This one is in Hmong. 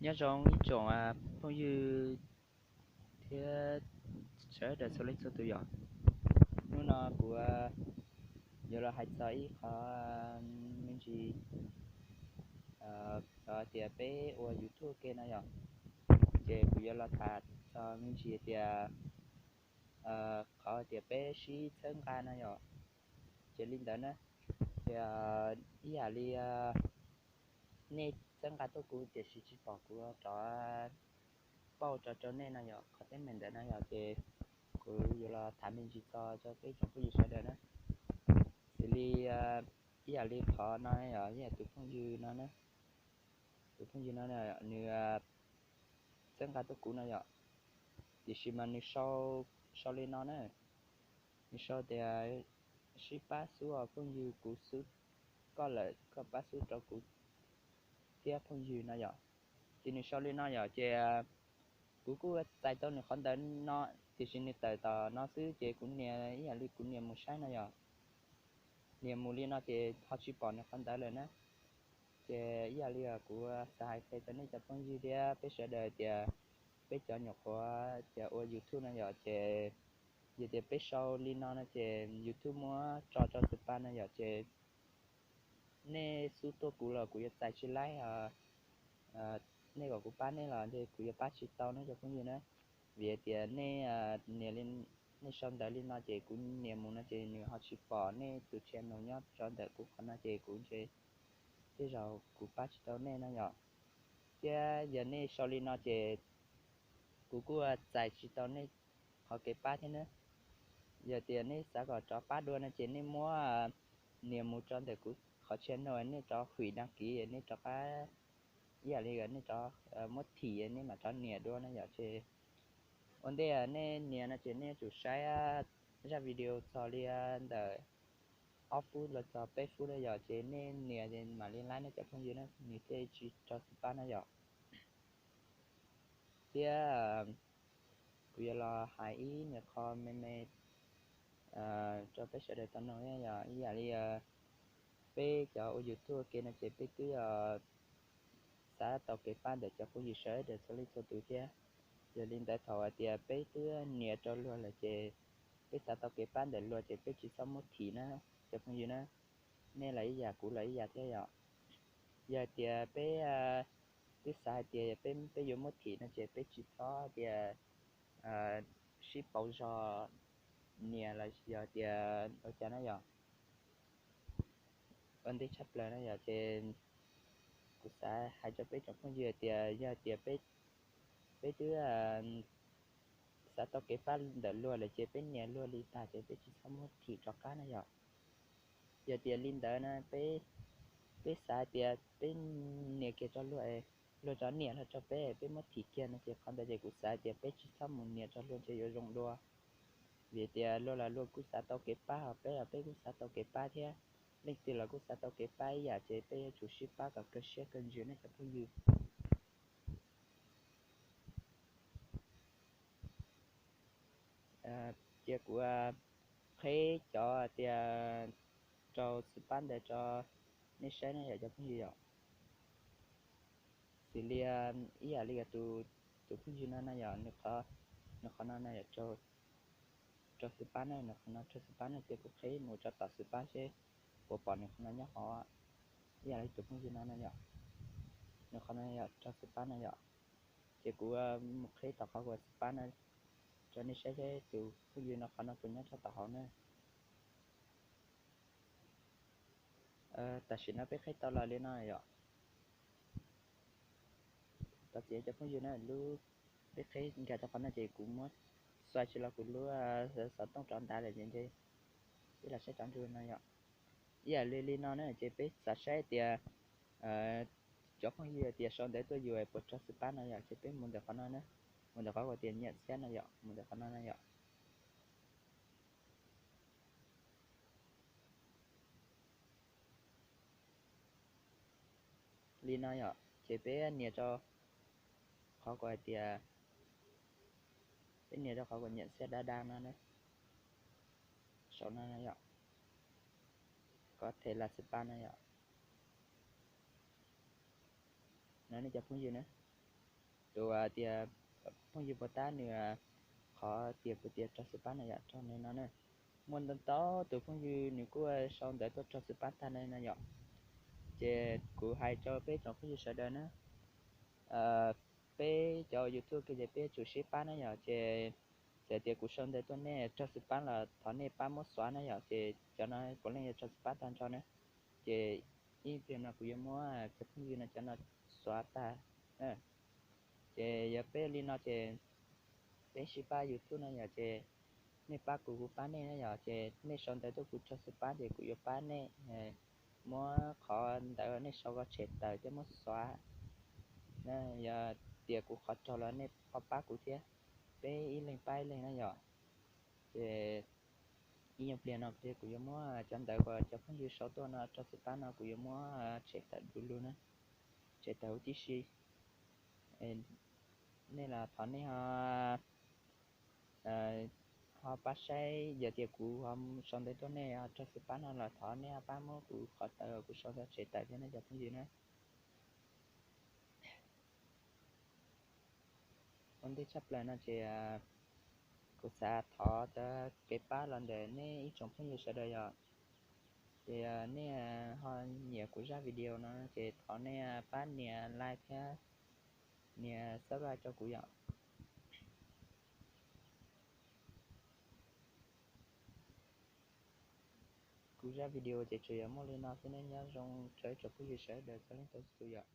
Nyob zoo ib tsoom phooj ywg thiab sawv daws txhua leej txhua tus yom. Hnub no kuv yuav los hais txog ib qho me ntsis, qhov tias peb ua YouTube ke no yom, ces kuv yuav los tham txog me ntsis tias qhov tias peb sib txhawb nqa no yom. Ces li ntawd na, ces ib yam li nej txhawb nqa tuaj kuv tiam sis tsis pom kuv rov pauj rau rau nej no yom, qhov teeb meem ntawd no yom, ces kuv yuav los tham me ntsis txog rau peb tsoom phooj ywg sawv daws na. Xws li ib yam li qhov no yog ib yam tus phooj ywg no, tus phooj ywg no nws txhawb nqa tuaj kuv no yom, tiam sis mas nws sau li no na, nws sau tias sib pab xub os phooj ywg, kuv xub koj lawm koj pab xub rau kuv thiab phooj ywg no yom. Ces nws sau li no yom, ces kuv kuj txais tau nws qhov ntawd no, tiam sis nws tawm tom no xwb ces kuv nias ib yam li kuv nias mus saib no yom. Nias mus li no ces ho tsis pom nws qhov ntawd lawm na. Ces ib yam li kuv xav hais qhia rau nej cov phooj ywg thiab peb sawv daws tias peb cov nyuam qhuav tias ua YouTube no yom, ces yog tias peb sau li no no ces YouTube muab tso rau spam no yom, ces nej xub tuaj kuv los kuv yuav txais tsis laib, nej kom kuv pab nej los kuv yuav pab tsis tau nej cov phooj ywg na. Vim tias nej nias, nej sau ntawv li no ces kuv nias mus no ces nws ho tsis pom nej tus channel nyob rau ntawm kuv qhov no ces kuv ntshe tej zaum kuv pab tsis tau nej no yom. Thiab yog nej sau li no ces kuv kuj txais tsis tau nej qhov kev pab thiab na. Yog tias nej xav kom rov pab dua no ces nej muab nias mus rau ntawm kuv qhov channel, nej rov hwm dag kiv, nej rov qab, ib yam li nej rov muab thim nej mam rov nias dua no yom. Ces ua ntej nej nias no ces nej yuav tsum saib zaj video txog li ntawm ob fub los txog peb fub na yom, ces nej nias mam li laib nej cov phooj ywg na, nws thiaj tsis rau spam na yom. Thiab kuv yuav los hais ib nyuag qho me me rau peb sawv daws tau noog, yog ib yam li peb cov ua YouTube ke no ces peb twb xav tau kev pab ntawm cov phooj ywg sawv daws txhua leej txhua tus thiab. Yog li ntawd thaum hais tias peb twb nias rau luag lawm ces peb xav tau kev pab ntawm luag ces peb tsis txhob muab thim na cov phooj ywg na. Nej los ib yam kuv los ib yam thiab yom. Yog tias peb twb xav hais tias peb, peb yuav muab thim no ces peb tsis txhob tias sib pauv zog nias los yog tias ua cas na yom. Ua ntej tshaj plaws na yom, ces kuv xav hais rau peb tsoom phooj ywg tias yog tias peb twb xav tau kev pab ntawm luag lawm ces peb nias luag li tag ces peb tsis txhob muab thim rov qab na yom. Yog tias li ntawd na, peb, peb xav tias peb nias kiag rau luag, luag rov nias los rau peb, peb muab thim kiag no ces qhov ntawd ces kuv xav tias peb tsis txhob mus nias rau luag ntshe yuav zoo dua. Vim tias luag los luag kuj xav tau kev pab, ho peb los peb kuj xav tau kev pab thiab. Leej twg los kuj xav tau kev pab ib yam ces peb yuav tsum sib pab kom kawg siab kawg ntsws nej cov phooj ywg. Cia kuv qhib cov tias rau xwb pab ntawd rau nej saib na yom cov phooj ywg yom. Xws li ib yam li tus phooj ywg no na yom, nws qhov no na yom, rau xwb pab na, nws qhov no rau xwb pab na, cia kuv qhib mus rau tom xwb pab seb puas pom nws qhov no nyob hauv. Ib yam li tus phooj ywg no na yom, nws qhov no yog rau xwb pab na yom. Ces kuv mus qhib tom qhov uas xwb pab na rau nej saib seb tus phooj ywg no qhov no puas nyob rau tom hauv na. Tam sim no peb qhib tau los li no yom. Thov txim cov phooj ywg na, lub, peb qhib nkag rau qhov no ces kuv muab xua tsis los kuv lub xov tooj rov nrad lawm ces ntshe peb los saib rov nrug no yom. Ib yam li li no na ces peb xav saib tias cov phooj ywg tias sau ntawv tuaj yus puas rau xwb pab no yom, ces peb mus ntawm qhov no na, mus ntawm qhov uas tias nyiam xiab no yom, mus ntawm qhov no na yom. Li no yom, ces peb nias rau qhov uas hais tias, peb nias rau qhov uas nyiam xiab dab dab no na, saum no yom, có thể là spam no yom. No nej cov phooj ywg na, Tus tias phooj ywg puas tab nws qhov tias kuv tias raug xwm pab no yom, raug li no na. Muaj ntau ntau tus phooj ywg nws kuj sau ntawv tuaj raug xwm pab tag li no yom. Ces kuv hais rau peb tsoom phooj ywg sawv daws na, peb cov YouTube kiag ces peb tsum sib pab na yom. Ces txawm tias kuv sau ntawv tuaj nej raug xwm pab los thov nej pab muab xóa na yom. Ces cov no puav leej yog raug xwm pab tag nrho na. Ces ib pliag no kuv yuav muab cov phooj ywg no cov no xóa tag. Ces yog peb li no ces peb sib pab YouTube na yom. Ces nej pab kuv kuv pab nej na yom. Ces nej sau ntawv tuaj kuv raug xwm pab ces kuv yuav pab nej muab qhov ntawv nej sau kom tshem tawm thiab muab xóa. Yog tias kuv qhov raug los nej ho pab kuv thiab, peb ib leeg pab ib leeg na yom. Ces ib nyuag pliag no kuv yuav muab cov ntawv uas cov phooj ywg sau tuaj no raug xwm pab no kuv yuav muab tshem tawm du lug na, tshem tawm huv tib si. Nej los thov nej ho pab saib, yog tias kuv ho sau ntawv tuaj nej ho raug xwm pab no los thov nej ho pab muab kuv qhov ntawv uas kuv sau ntawd tshem tawm thiab nej cov phooj ywg na. Ua ntej tshaj plaws no ces kuv xav thov cov kev pab los ntawm nej ib tsoom phooj ywg sawv daws yom. Ces nej ho nyiam kuv zaj video no ces thov nej pab nias like thiab nias subscribe rau kuv yom. Kuv zaj video ces tsuas yog muaj li no xwb, nej nyob zoo rau ib tsoom phooj ywg sawv daws txhua leej txhua tus yom.